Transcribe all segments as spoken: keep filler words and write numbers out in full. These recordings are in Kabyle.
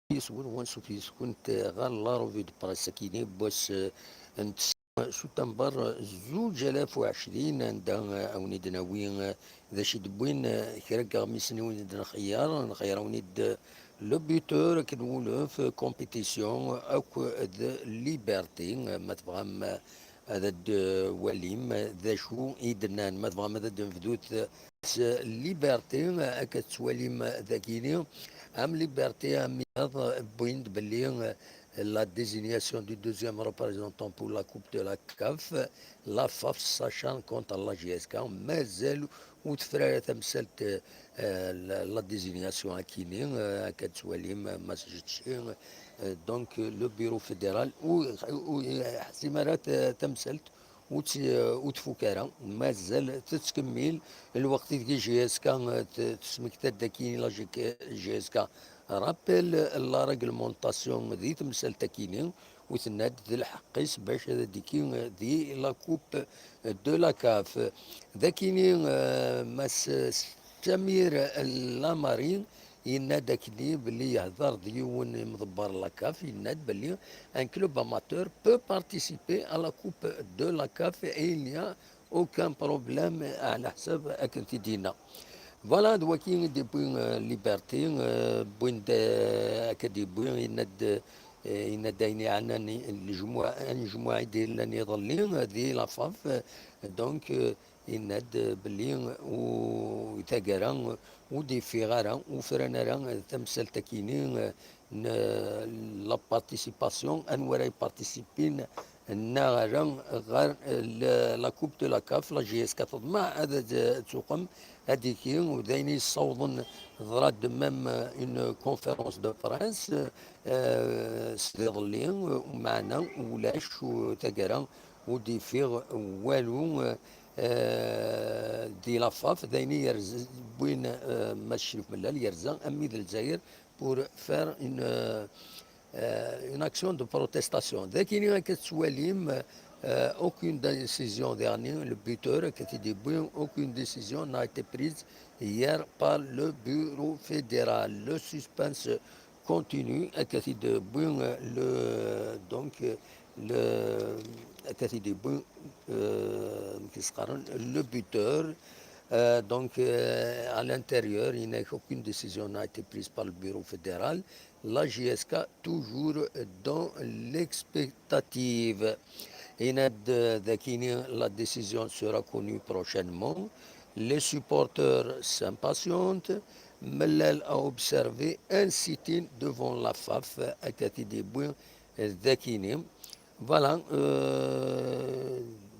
yes-wen, wa ansuf yes-kent ɣer la revue de presse-agi n wass n tsemma september zuǧ alaf u ɛecrin, anda a wen-id-nawi d acu i d-wwin kra n yeɣmisen i wen-id-nxeyyer. Nxeyyer a wen-id le buteur akken wulef, compétition akk d liberté, ma tebɣam ad d-walim d acu i d-nnan. Ma tebɣam ad d-nebdut s liberté, akka tettwalim dagini, am liberté, am iyaḍ, wwin-d belli la désignation du deuxième représentant pour la Coupe de la CAF, la FAF s'acharne contre la J S K, mazal ur tefra ara tamsalt, eh, la, la désignation akini, eh, akka tettwalim, eh, ma s-, eh, donc, eh, le bureau fédéral, ur, ur yeḥsim ara t-, tamsalt, ur tt-, ur tfuk ara, mazal tettkemmil. Lweqt ideg J S K, eh, t-, tesmekta-d akini la J K, J S K rappel la réglementation di temsalt akini, u tenna-d d lḥeqq-is bac ad d-ikki di la Coupe de la CAF. Dakini, eh, Mass Samir Lamari yenna-d akkenni belli yehder d yiwen imḍebber la CAF, yenna-d belli un club amateur peut participer à la Coupe de la CAF et il n'y a aucun problème, ɛla ḥsab akken t-id-yenna. Voilà, d waki i d-yewwi, eh, Liberté, eh, wwin-d, eh, akka d-yewwi, yenna-d, eh, yenna-d ayen yeɛnan lejmuɛ, anejmuɛ i d-yellan iḍelli, eh, di la FAF, eh, donc, eh, yenna-d, eh, belli u-, taggara, eh, ur d-yeffiɣ ara, ur fran ara, eh, tamsalt akini, eh, n la participation, anwa ara yparticipin neɣ ala ɣer, eh, la, la Coupe de la CAF. La J S K teḍmeɛ ad, ad tuqem, ad d-tiki, u d ayen yessawḍen, teḍra-d même, eh, une conférence de presse, eh, s iḍelli, eh, meɛna ulac, u taggara ur d-yeffiɣ walu, eh, eh, di la FAF, d ayen i yerz-, wwin, eh, Mass Crif Mellal, yerza armi d Lezzayer, pour faire une, euh, euh, une action de protestation. Dakini akka tettwalim, euh, aucune décision, daɣni le buteur akka t-id-yewwi, aucune décision n'a été prise hier par le bureau fédéral. Le suspense continue, akka t-id-yewwi, euh, le, donc, euh, le, akka t-id-yewwi, euh, amek i s-qqaren, le buteur. Euh, donc, euh, à l'intérieur, il n'y a aucune décision n'a été prise par le bureau fédéral. La J S K toujours dans l'expectative. Yenna-d dakini, la décision sera connue prochainement. Les supporters s'impatientent. Mellal a observé un sit-in devant la FAF, akka t-id-yewwi dakini. Voilà, euh,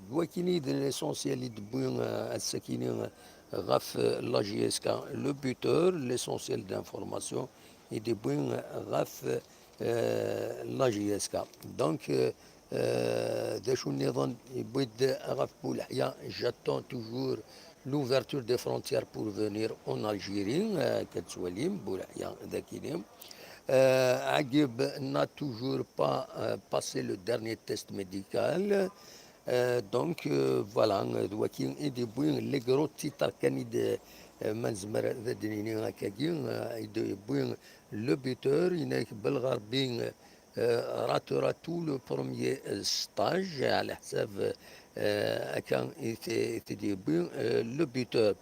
d wakini d l'essentiel i d-yewwi, euh, ass-akini, euh, ɣef, euh, la J S K, le buteur, l'essentiel de l'information i d-yewwi, euh, ɣef, euh, la J S K. Donc, euh, euh, d acu nniḍen yewwi-d ɣef Bouleḥya, j'attends toujours l'ouverture des frontières pour venir en Algérie, euh, akka tettwalim, Bouleḥya dakini. Euh, Agib n'a toujours pas, euh, passé le dernier test médical. Euh, donc, euh, voilà, euh, d waki i d-yewwi les gros titres kan i d, euh, ma nezmer ad d-nini akkagi, euh, i d-yewwi le buteur, yenna-k Belgharbi, euh, ratera tout le premier, euh, stage, ɛla ḥsab, euh, akka i t-, i t-id-yewwi, euh, le buteur.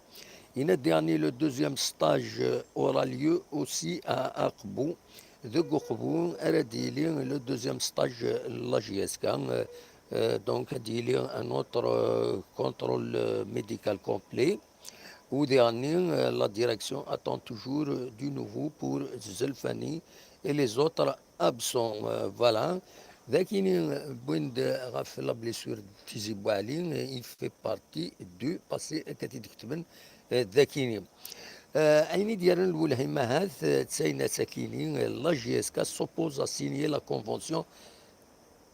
Yenna-d daɣni le deuxième stage, euh, aura lieu aussi à Aqbou, deg Uqbu ara d-yili le deuxième stage, euh, la J S K, euh, euh, donc ad d-yili un autre, euh, contrôle, euh, médical complet. U daɣni, euh, la direction attend toujours, euh, du nouveau pour Zelfani et les autres absents. Euh, voilà. Dakini, euh, wwin-d ɣef la blessure n Tizi Bouali, euh, il fait partie du passé, akka t-id-ketben, euh, dakini. Euh, ayen i d-yerran lwelha ahat, euh, d tayna sakini, euh, la J S K s'oppose à signer la convention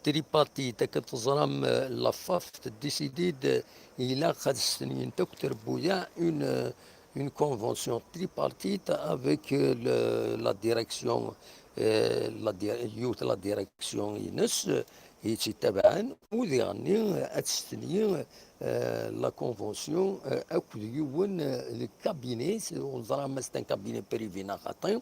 tripartite. Akken teẓram, euh, la FAF teddisidi-d, euh, ilaq ad stenyin akk trebbuyaɛ une, euh, une convention tripartite avec, euh, le, la direction, euh, la di-, yiwet la direction ines, euh, i tt-ittabaɛen, u diɣenni, euh, ad testenyi, euh, la convention, euh, akked yiwen, euh, le cabinet, ur ẓriɣ ma c'est un cabinet privé neɣ xaṭi,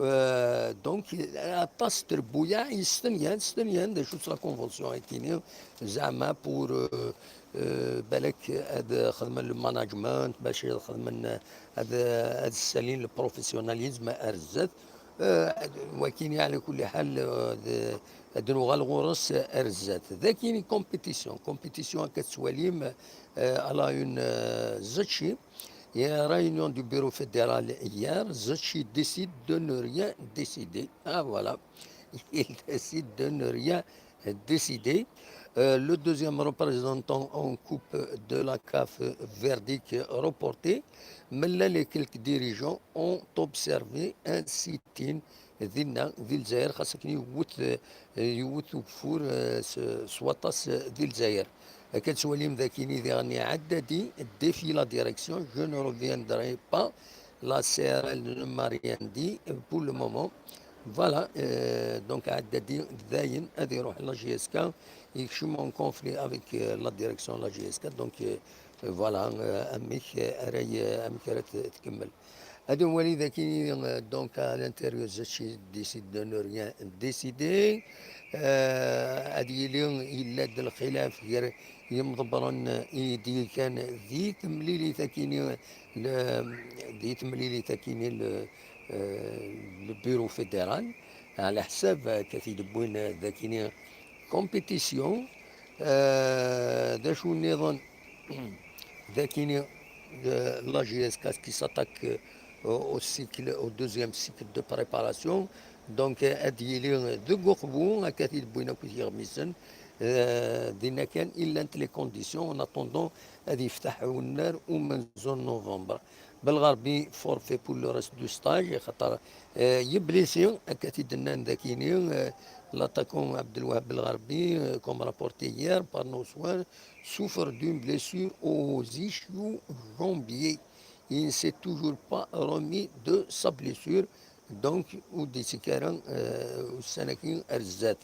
Euh, donc, aṭas n trebbuyaɛ yestenyan, stenyan d acu-tt la convention-agi-nni, zeɛma pour, euh, euh, balak ad xedmen le management, bac ad xedmen, ad, ad ssalin le professionnalisme ar zdat. Euh, wagi-nni, ɛla kulli ḥal, euh, d, ad nuɣal ɣur-s ar zdat. Dagi-nni compétition, compétition akka tettwalim, euh, à la une, euh, Zetci. Il y a réunion du bureau fédéral hier. Zetci décide de ne rien décider. Ah, voilà. Il décide de ne rien décider. Euh, le deuxième représentant en coupe de la CAF, verdict reporté. Mais là, les quelques dirigeants ont observé un sit-in dinna, di Lezzayer, xas akken yewwet, euh, yewwet ugeffur, euh, s, s waṭas, euh, di Lezzayer. Akka tettwalim dagi-nni diɣen iɛedda-d, défie la direction, je ne reviendrai pas, la C R L ne m'a rien dit pour le moment. Voilà, euh, donc iɛedda-d dayen ad iruḥ la J S K, yekcem en conflit avec, euh, la direction de la J S K, donc, euh, voilà, euh, amek, euh, ara y-, amek ara t-, tkemmel. Ad nwali dagi, euh, donc, à l'intérieur, Zetci décide de ne rien décider. Euh, ad yili yella-d lxilaf gar yimḍebbren i d-yekkan di temlilit akini, le, di temlilit akini, le, euh, le bureau fédéral, ɛla ḥsab, euh, akka t-id-wwin, euh, dakini compétition, euh, d acu nniḍen, dakini, euh, la J S K qui s'attaque, euh, au, au cycle, au deuxième cycle de préparation. Donc, euh, ad yili deg uqbu, akka t-id-wwin akk yiɣmisen, euh, dinna kan i llant les conditions, en attendant ad yefteḥ unnar umenzu n novembre. Belɣerbi forfait pour le reste du stage, xaṭer, euh, yeblisi, akka t-id-nnan dakini, euh, l'attaquant Abdelwahab Belɣerbi, euh, comme rapporté hier par nos soins, souffre d'une blessure aux ischio-jambiers. Il ne s'est toujours pas remis de sa blessure. Donc, ur d-yettekki ara, euh, ussan-agi ar zdat.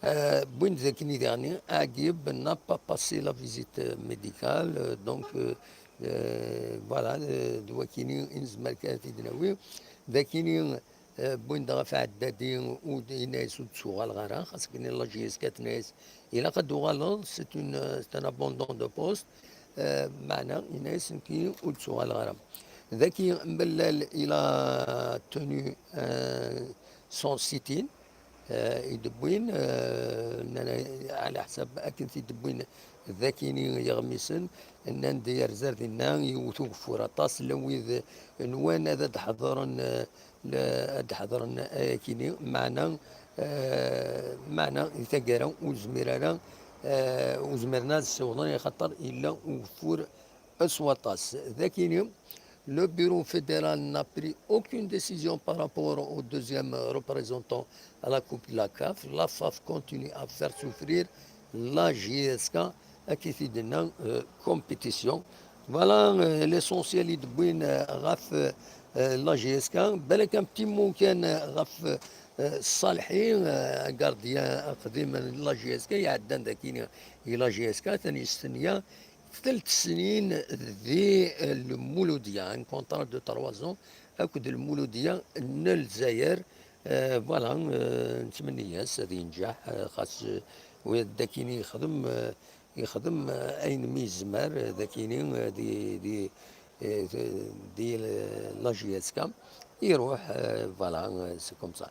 Euh, wwin-d dakini daɣni, Agib n'a pas passé la visite, euh, médicale, euh, donc, euh, euh, voilà, euh, d wakini i nezmer kan ad t-id-nawi. Dakini, euh, wwin-d ɣef Ɛeddadi, ur d-, yenna-yas ur d-tuɣaleɣ ara, xas akken la J S K tenna-yas ilaq ad d-tuɣaleḍ, c'est une, euh, c'est un abandon de poste, euh, meɛna yenna-yas nekki ur d-tuɣaleɣ ara. Daki Mbellal, il a tenu, euh, son sit-in, euh, i d-wwin, euh, nnan, ɛla ḥsab akken t-id-wwin dakini yiɣmisen, nnan-d yerza dinna, yewwet ugeffur aṭas, llan wid nwan ad d-ḥeḍren, euh, la, ad d-ḥeḍren ayakini, meɛna, euh, meɛna di taggara ur zmir ara, euh, ur zmiren ad ssiwḍen, axaṭer yella ugeffur s waṭas. Dakini, le bureau fédéral n'a pris aucune décision par rapport au deuxième représentant à la Coupe de la CAF. La FAF continue à faire souffrir la J S K, akka i t-id-tenna, euh, compétition. Voilà, euh, l'essentiel i d-wwin, euh, ɣef, euh, la J S K. Balak un petit mot kan, euh, ɣef, euh, Ṣalḥi, euh, gardien aqdim n la J S K, iɛeddan dakini i la J S K, atan yestenya telt snin di, euh, Lmuludya, un contrat de trois ans akked Lmuludya n Lezzayer. Euh, voilà, euh, nettmenni-yas ad yenǧeḥ, euh, xas, euh, wid dakini yexdem, euh, yexdem, euh, ayen mi yezmer, euh, dakini, euh, di, di, euh, di, di, euh, la J S K, iruḥ, euh, voilà, euh, c'est comme ça.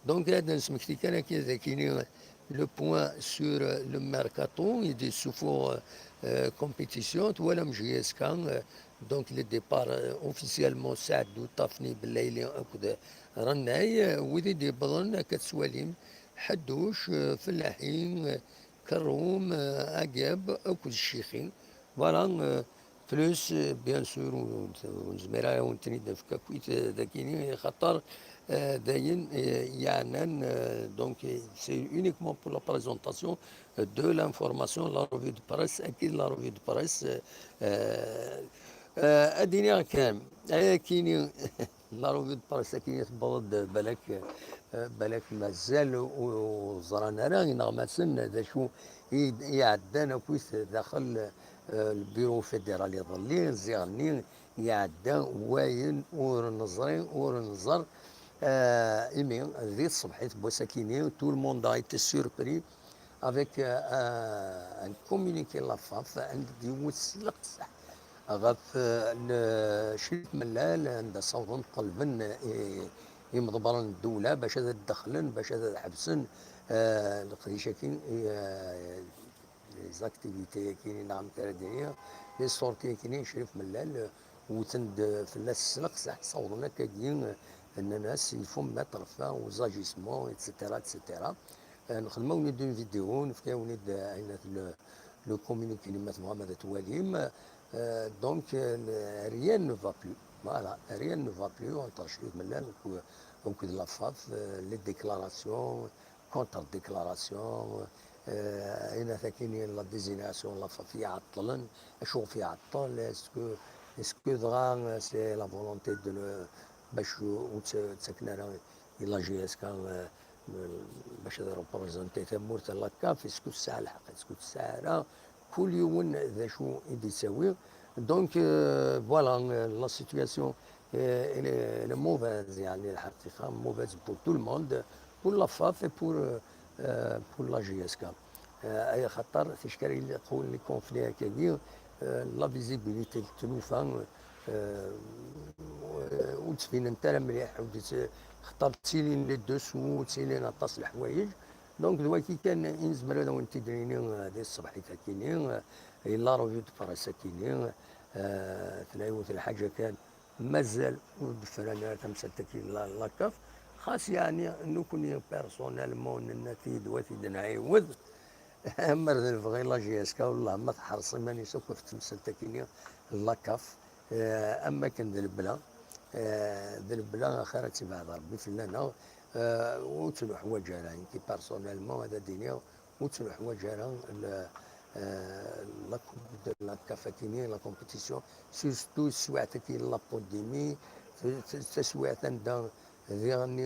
Donc, ad nesmekti kan akka dakini, euh, le point sur, euh, le mercato, i d-yessuffuɣ, euh, compétition, twalam J S K, euh, donc le départ, euh, officiellement, Saɛd Utafni, Bellayli akked Rennay, euh, wid i d-yewwḍen akka tettwalim, Ḥedduc, euh, Fellaḥi, euh, Kerrum, euh, Agab akked Ccixi. Voilà, euh, plus, euh, bien sûr, ur, ur nezmir ara ad wen-ten-id-nefk akkit, euh, dakini, xaṭer, euh, d ayen, euh, yeɛnan, euh, donc, euh, c'est uniquement pour la présentation, euh, de l'information, la revue de presse, akkit la revue de presse, euh, euh, euh, ad iniɣ kan, ayakini, la revue de presse akini tewweḍ-d, balak, euh, balak mazal ur, ur ẓran ara ineɣmasen d acu i, i iɛeddan akkit daxel, euh, le bureau fédéral iḍelli, ziɣ-nni iɛedda wayen ur neẓri, ur nẓer. Euh, imi, di tṣebḥit n wass-akini, tout le monde a été surpris avec euh, un, un communiqué n la FAF, anda d-yewwet s leqseḥ ɣef euh, le Crif Mellal, anda ssawḍen ṭelben i- imḍebbren n ddewla bac ad ddexlen, bac ad ḥebsen euh, leqdic-agi, euh, les activités-agi, neɣ amek ara d-iniɣ, les sorties-agi n Crif Mellal, wten-d fell-as s leqseḥ, ssawḍen akkagi, nnan-as, il faut mettre fin aux agissements, et cetera, et cetera. Euh, nexdem-awen-id une vidéo, nefka-awen-id, euh, ayen at le, le communiqué-nni ma tebɣam ad t-twalim. Euh, donc, euh, rien ne va plus. Voilà, rien ne va plus entre Crif Mellal, donc, euh, donc de la FAF, euh, les déclarations, contre-déclaration, euh, ayen at akini la désignation n la FAF iɛeṭṭlen, acu ɣef iɛeṭṭel, est-ce que, est-ce que dɣa c'est la volonté de le, bac ur tt- ttaken ara i la JSK, euh, bac ad représenter tamurt n la CAF, est-ce que tesɛa lḥeqq, est-ce que tesɛa ara, kul yiwen d acu i d-yettawi. Donc, euh, voilà, euh, la situation euh, elle est, elle est mauvaise, يعني, الحقيقة, mauvaise pour tout le monde, pour la FAF et pour, euh, euh, pour la JSK. Euh, ay xaṭer ticekkalin, les conflits akkagi, euh, la visibilité n tlufa, euh, ur ttbinent ara mliḥ, ur d- xaṭer ttilin les dessous, ttilin aṭas n leḥwayeǧ. Donc, d wagi kan i nezmer ad awen-t-id-nini, euh, di tṣebḥit akini, euh, la revue de presse akini, euh, tella yiwet n lḥaǧa kan, mazal ur d-fran ara tamsalt-agi n la, la CAF. Xas yeɛni nekni personnellement nenna-t-id, wa t-id-nɛiwed. Amer d lebɣi la JSK, wellah ma tḥerṣ iman-is akk ɣef temsalt-agi n la CAF, eh, am wakken d lebla, eh, d lebla axir ad tebɛed Rebbi fell-aneɣ, eh, ur tt-nuḥwaǧ ara. Nekki personnellement ad d-iniɣ, ur ttnuḥwaǧ ara la, euh, la coupe de la CAF akini, la compétition, surtout taswiɛt-agi n la pandémie, t- t- taswiɛt anda diɣen,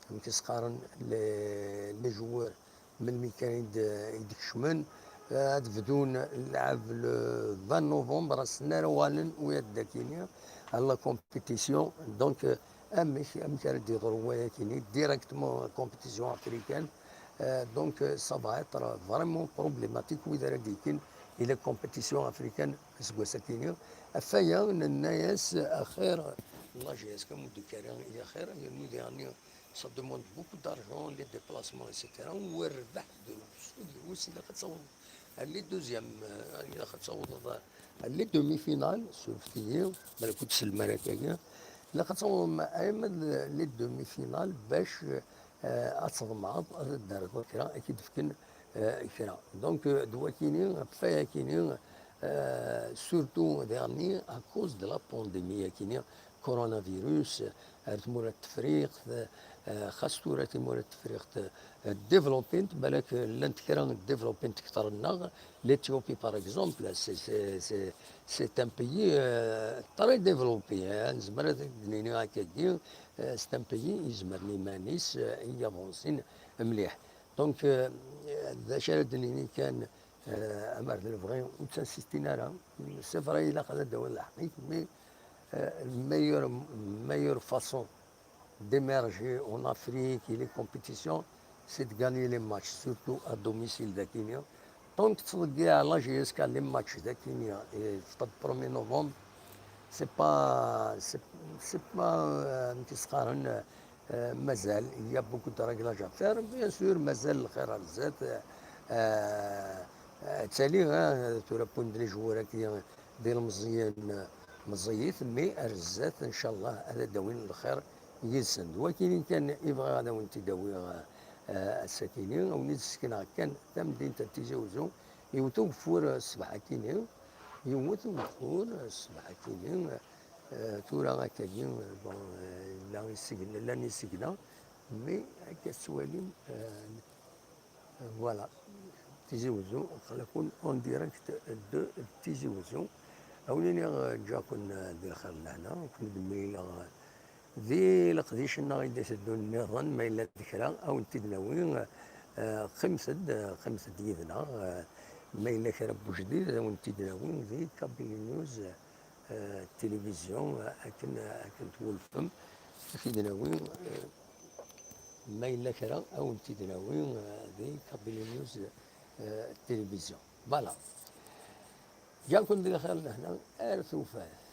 amek i s-qqaren, les, les joueurs, melmi kan i d- i d-kecmen, euh, ad bdun lɛab le vingt novembre, ass-nni ara uɣalen wiyaḍ akini à la compétition. Donc, euh, amek, amek ara d-yeḍru wayakini directement compétition africaine. Euh, donc, euh, ça va être vraiment problématique wid ara d-yekkin i la compétition africaine aseggas-akini. Ɣef waya, nenna-yas axir, la JSK mu d-ikkari i axir, yernu diɣenni ça demande beaucoup d'argent, les déplacements, et cetera. U rrbeḥ drus, drus, ilaq ad tawḍeḍ à les deuxièmes, euh, ilaq ad tawḍeḍ à les demi-finales, surfet-iyi, balak ur tsellem ara akkagi. Ilaq ad tawḍem arma d les demi-finales bac, euh, ad tḍemɛeḍ ad d-terreḍ kra, ad k-id-fken, euh, kra. Donc, euh, d wakini, ɣef wayakini, euh, surtout diɣenni à cause de la pandémie akini, coronavirus, ar tmura n Tefriqt, eh, xas tura timura n Tefriqt, eh, développent, balak llant kra développent kter-nneɣ. L'Éthiopie, par exemple, c'est, c'est, c'est, c'est un pays, euh, très développé, hein. Nezmer ad d-nini akkagi, euh, c'est un pays izemren iman-is, euh, i avancin mliḥ. Donc, euh, d acu ara d-nini kan, euh, amer d lebɣi, ur ttinsistin ara. C'est vrai, ilaq ad d-awin lḥeqq-ik, mais, euh, meilleure, meilleure façon d'émerger en Afrique et les compétitions, c'est de gagner les matchs, surtout à domicile dakini. Tant que tu gagnes la JSK les matchs dakini, et le premier novembre, c'est pas, c'est, c'est pas, euh, euh, mazal, il y a beaucoup de réglages à faire. Bien sûr, mazal lxir ar zdat, euh, euh, ttali, hein, tura wwin-d les joueurs-agi d ilmeẓyen, meẓẓiyit, mais ar zdat, ncallah, ad d-awin lxir yid-sen. D wakini kan i bɣiɣ ad awen-t-id-awiɣ, eh, ass-akini, ad awen-id-sekneɣ kan tamdint n Tizi Uzzu, yewwet ugeffur, eh, ṣṣbeḥ-akini, yewwet ugeffur, eh, ṣṣbeḥ-akini, eh, tura akkagi, eh, bon, eh, yella isigna, llan isigna, mais akka tettwalim, eh, Voilà. Tizi Uzzu, aql-aken en direct de Tizi Uzzu. Ad wen-iniɣ, eh, ǧǧaken, eh, di lxir n lehna, ad ken-id-mlileɣ, eh, di leqdic-nneɣ i d-iteddun nniḍen, ma yella d kra, ad wen-t-id-nawi, eh, qqimet-d, eh, qqimet-d yid-neɣ, eh, ma yella kra n wejdid, ad wen-t-id-nawi di Kabylie News, eh, eh, tilivizyu, eh, akken, eh, akken twulfem. Ad k-id-nawi, eh, ma yella kra, ad wen-t-id-nawi, eh, di Kabili News, eh, Télévision. Voilà. Ǧǧan-ken di lxir lehna ar tufat.